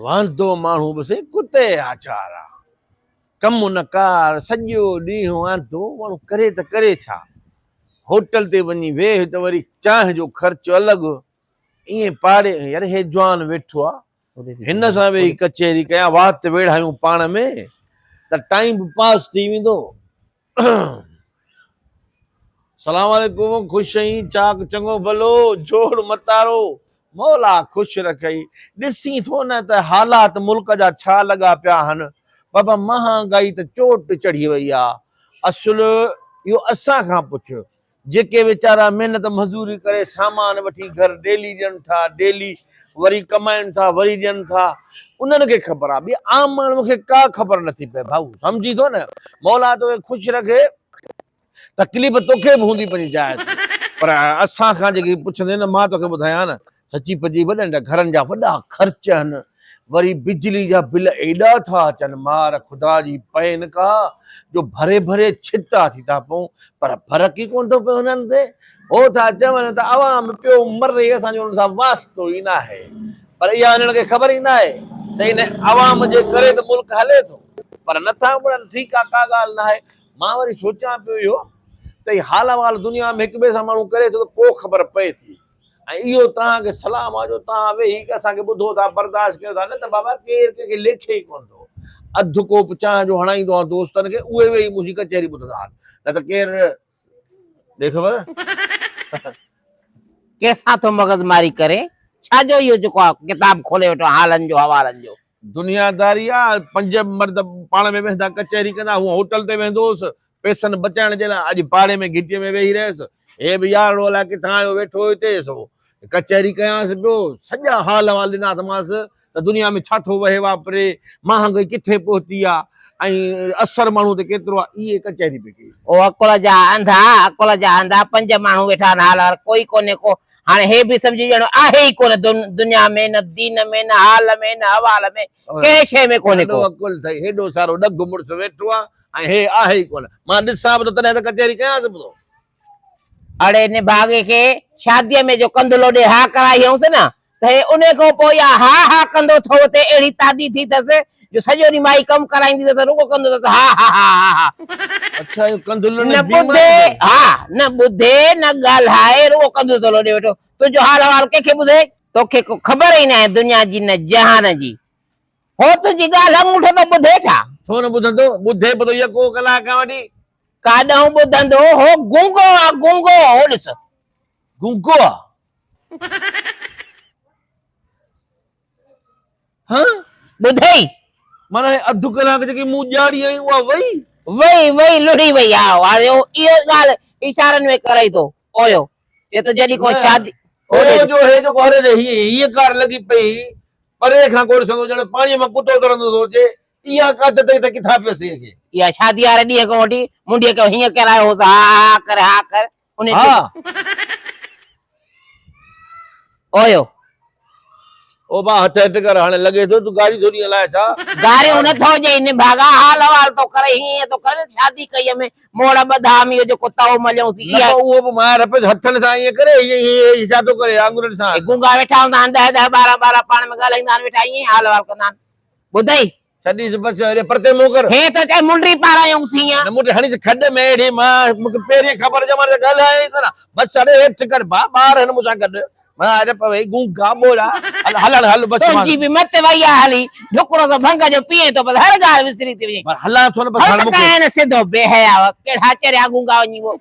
واندو ماڻهو به سائين ڪتي آچار آ. ڪم نه ڪار، سڄو ڏينهن واندو ماڻهو ڪري ته ڪري ڇا؟ هوٽل تي وڃي ويهه ته وري چانهه جو خرچ الڳ. ائين پاڙي يار هي جوان ويٺو آ، هن سان ويهي ڪچهري ڪيان، وات ويڙهايون پاڻ ۾ ته ٽائيم به پاس ٿي ويندو. سلام عليڪم خوش آهين چاڪ چڱو ڀلو جوڙ متارو مولا خوش رکئي ڏسين ٿو نه ته حالات ملڪ جا ڇا لڳا پيا آهن بابا مهانگائي ته چوٽ چڙهي وئي آ اصل اهو اسان کان پڇ جيڪي ويچارا محنت مزوري ڪري سامان وٺي گهر ڊيلي ڏين ٿا ڊيلي وري ڪمائن ٿا وري ڏين ٿا انهن کي خبر آ ٻي عام ماڻهو کي ڪا خبر نٿي پئي ڀائو سمجهين ٿو نه مولا توکي خوش رکي تڪليف توکي به هوندي پنهنجي جاء تي پر اسان کان جيڪي پڇندين نه مان توکي ٻڌايان نه سچي پچي وڏن جا گهرن جا وڏا خرچ آهن وري بجلي جا بل ايڏا ٿا اچن مار خدا جي پين ڪا جو ڀري ڀري ڇتا ٿي ٿا پئون پر فرق ئي ڪونه ٿو پئي هنن تي هو ٿا چون ته عوام پيو مري اسان جو انهن سان واسطو ئي ناهي پر اها انهن کي خبر ئي ناهي ته ان عوام جي ڪري ته ملڪ هلي ٿو پر نٿا مڙن ٺيڪ آ ڪا ڳالهه ناهي مان وري سوچان پيو اهو ته هي حال احوال دنيا ۾ هڪ ٻئي سان ماڻهو ڪري ٿو ته پوء خبر پئي ٿي ۽ اهو توهان کي سلام آ جو توهان ويهي اسان کي ٻڌو ٿا برداشت ڪيو ٿا نه ته بابا ڪير ڪنهن کي ليکي ئي ڪونه ٿو اڌ ڪوپ چانهه جو هڻائيندو آهيان دوستن کي اهي ويهي منهنجي ڪچهري ٻڌندا آهن نه ته ڪير ڏي خبر. ڪنهن سان ٿو مغز ماري ڪرين؟ ڇا جو اهو جيڪو آ ڪتاب کولي ويٺو آهين حالن جو حوالن جو. دنياداري آ، پنج مرد پاڻ ۾ ويهندا ڪچهري ڪندا، هونء هوٽل تي ويهندو هوس، پئسن بچائڻ جي لاء اڄ پاڙي ۾ گهٽيء ۾ ويهي رهيس، هي به يارڙو الائي ڪٿان آيو ويٺو هو هتي، سو ڪچهري ڪيانس پيو، سڄا حال احوال ڏنا اٿمانس ته دنيا ۾ ڇا ٿو وهي واپري، مهانگائي ڪٿي پهتي آ ۽ اثر ماڻهوء تي ڪيترو آ، اهي ڪچهري پئي ڪئي. او عقل جا انڌا، عقل جا انڌا، پنج ماڻهو ويٺا آهن حال احوال ڪوئي ڪونهي ڪو، هاڻي هي به سمجهي ڄڻ آهي ئي ڪونه دنيا ۾ نه دين ۾ نه حال ۾ نه احوال ۾ ڪنهن شيء ۾ ڪونهي ڪو. ڏاڍو عقل اٿئي، هيڏو سارو ڏگهه مڙس ويٺو آ ۽ هي آهي ئي ڪونه. مان ڏسان به ٿو تڏهن ته ڪچهري ڪيانس به ٿو. اڙي نڀاڳي کي شاديء ۾ جو ڪنڌ لوڏي ها ڪرائي هيونس نه ته هي انهيء کان پوء اها ها ها ڪندو ٿو وتي اهڙي تعدي ٿي اٿس جو سڄو ڏينهن مائي ڪم ڪرائيندي اٿس رڳو ڪندو اٿس ها ها ها ها ها. اڇا اهو ڪنڌ لوڏڻ نه جي بيماري ٻڌي اٿئي. ها نه ٻڌي نه ڳالهائي رڳو ڪنڌ ٿو لوڏي ويٺو. تنهنجو حال احوال ڪنهن کي ٻڌي؟ توکي ڪو خبر ئي ناهي دنيا جي نه جهان جي. هو تنهنجي ڳالهه اڱوٺو ٿو ٻڌي ڇا؟ ڇو نه ٻڌندو؟ ٻڌي به ٿو يڪو ڪلاڪ کان وٺي. ڪاڏانهن ٻڌندو؟ هو گونگو آ گونگو، هو ڏس. گونگو آ؟ ها؟ ٻڌئي؟ معنيٰ هي اڌ ڪلاڪ جيڪي مون ڄاڙي آئي اها وئي؟ وئي وئي لڙهي وئي ها هاڻي هو اهو ڳالهه اشارن ۾ ڪرئي ٿو اويو چئي ٿو جڏهن ڪو شادي او جو هي جيڪو هري ري هي هيء ڪار لڳي پئي هئي پري کان ڪو ڏسندو ڄڻ پاڻيء مان ڪتو ترندو ٿو اچي اها ڪا عادت ته ڪٿان پيس هيء کي. اها شاديء واري ڏينهن کان وٺي منڍيء کي هيئن ڪرايو هوس ها ها ڪر ها ڪر انهيء ها. اويو. او ڀاء هٿ هيٺ ڪر هاڻي لڳي ٿو تون گاري ٿو ڏين الائي ڇا. گاريون نه ٿو ڏئي نڀاڳا حال احوال ٿو ڪري هيئن هيئن ٿو ڪري شادي ڪئي ۾ موڙ ٻڌا ام اهو جيڪو تئو مليونسين نه اها. پوء اهو به ماهر پيس هٿن سان ائين ڪري هيئن هيئن هي ڇا ٿو ڪري آڱرين سان. هي گونگا ويٺا هوندا آهن ڏهه ڏهه ٻارهن ٻارهن پاڻ ۾ ڳالهائيندا آهن ويٺا ائين ئي حال احوال ڪندا آهن ٻڌئي. ڇڏيس بس هيڏي پرتي منهن ڪر. هي ته چئي منڊي پارايونسين هيئن. نه مون کي هڻيس کڏ ۾ اهڙي مان مون کي پهرين خبر جي مان ته ڳالهايان ئي ڪونه بس اڙي هيٺ ڪر ڀاء ٻار آهن مون سان گڏ. مان اڙي پوي گونگا ٻوڙا هل هل هاڻي هل بس مان. تنهنجي به مت وئي آ هلي ڍڪڙو ته ڀنگ جو پيئين ٿو بس هر ڳالهه وسري ٿي وڃي. پر هلان ٿو نه بس هل هاڻي ته مون کي. ڪانئن سڌو بي حيا ڪهڙا چريا گونگا وڃي وو.